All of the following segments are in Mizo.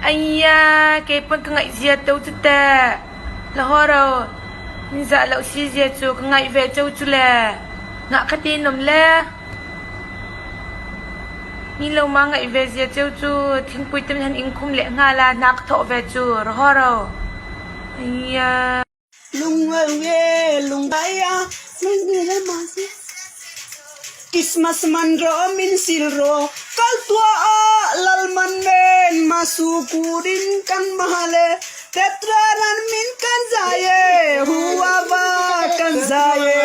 Aiya, keipawn ka ngaih zia to chu teh. La haw ro. Min zah loh si zia chu ka ngaih ve cheu chu le. Ngah kha ti in awm le. Mi lo ma ngaih ve zia cheu chu thingpui te min han in khum leh nghal a, hna ka thawh ve chu. Ra haw ro. Aiya. Christmas man ro min sil ro kal tua a lal man nen masu kurin kan mahale tetraran min kan zai e huwa va kan zai e.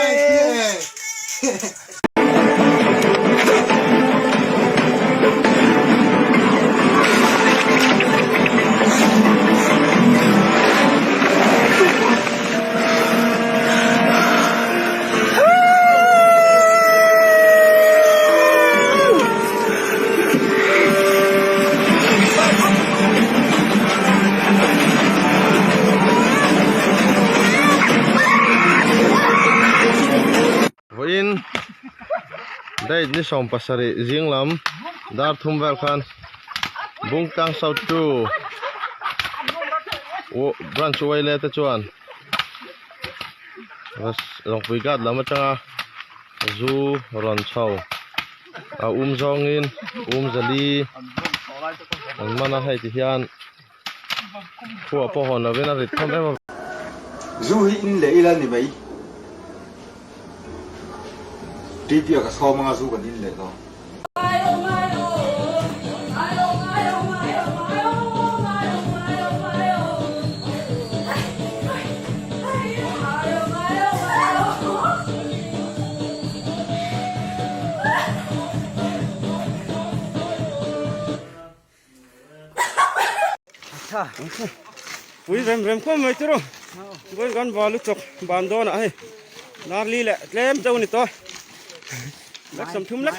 Vawiin date ni 70 zing lam dar thum vel khan Bungtlang South 2 branch uaile te chuan Lawngpui ghat lam atanga zu rawn chho a um zawngin um zali an man a hei ti hian Khuah pawh hawn lovin a rit tham em a. Zu hi in leh ila ni mai. TV ah ka sawm anga zu kan in leh dawn. Pui rem rem khawp mai chu vawiin kan valu chawk ban dawnah hei darli leh tlem deuh a ni tawh bag sawmthum lek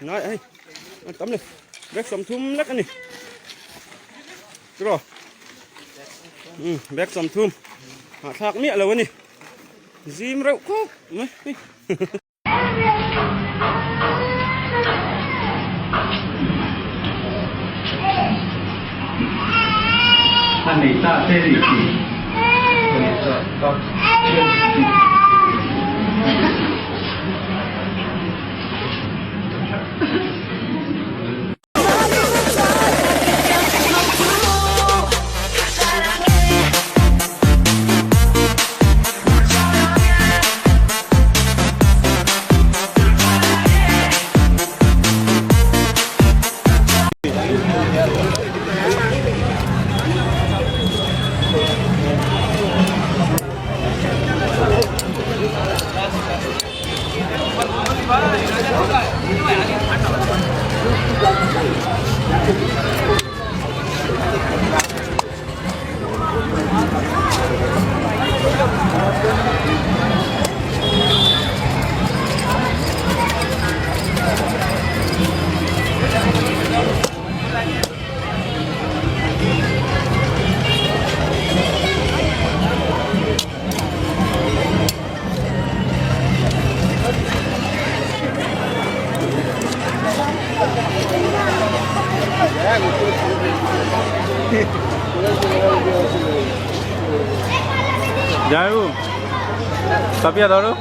nai hei a tam le bag sawmthum lek a ni tiraw bag sawmthum hahthlak miah lo a ni zim reuh khawp mai. A nei ta te ni ti. A nei ta tak te ni ti. যাইবু Tapia ধরো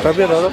Kabir দাদা